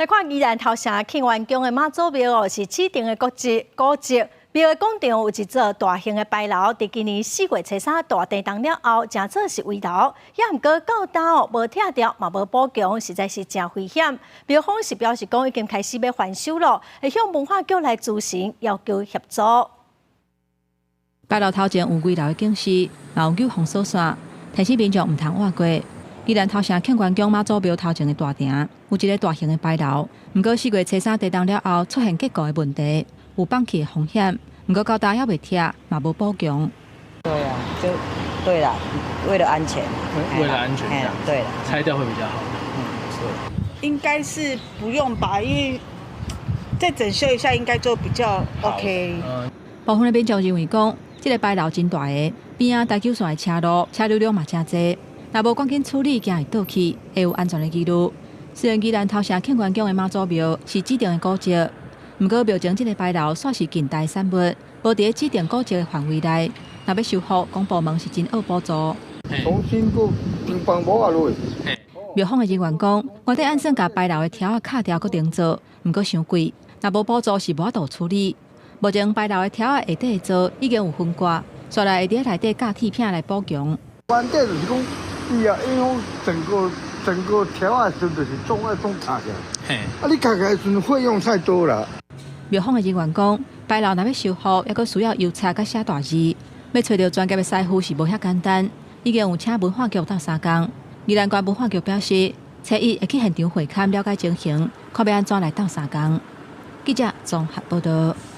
來看宜蘭頭城慶元宮的媽祖廟哦，是指定的國籍古蹟。廟的廣場有一座大型的牌樓，佇今年4月初3大地動了後，成做是危樓，也毋過到今哦，無拆掉嘛無補強，實在是誠危險。廟方是表示講已經開始欲翻修囉，會向文化局來諮詢，要求協助。牌樓頭前有危樓的警示，嘛有救防鎖線，提醒民眾毋通倚過。宜蘭頭城慶元宮媽祖廟頭前的大埕有一个大型的牌樓，毋過4月初3地動了後出現結構的問題，有放去的風險。毋過到今猶未拆，嘛無補強。對啊，就對啦，為了安全，為了安全，對啦，拆掉會比較好。嗯，應該是不用吧，因為再整修一下，應該就比較 OK。部分的民眾認為講，這个牌樓真大个，邊仔台九線的車路車流量嘛誠濟，若無趕緊處理，驚會倒去，會有安全的疑慮。雖然宜蘭頭城慶元宮的媽祖廟是指定的古蹟，毋過廟前這个牌樓煞是近代產物，無佇咧指定古蹟的範圍內。若欲修復，公部門是真愛補助。重新閣釘房帽仔落。廟方的人員講，原底按算共牌樓的柱仔敲掉閣重做，毋過傷貴，若無補助是無法度處理。目前牌樓的柱仔下底的座已經有分割，煞來會佇內底加鐵片來補強。原底就是講，伊啊影響整個整個柱仔的時陣，就是總愛總卡起來。啊，你卡起來的時陣費用太多啦。廟方的人員講，牌樓若欲修復，猶閣需要油漆佮寫大字，欲揣著專業的師傅是無遐簡單。已經有請文化局鬥相共。宜蘭縣文化局表示，初一會去現場會勘了解情形，看欲按怎來鬥相共。記者綜合報道。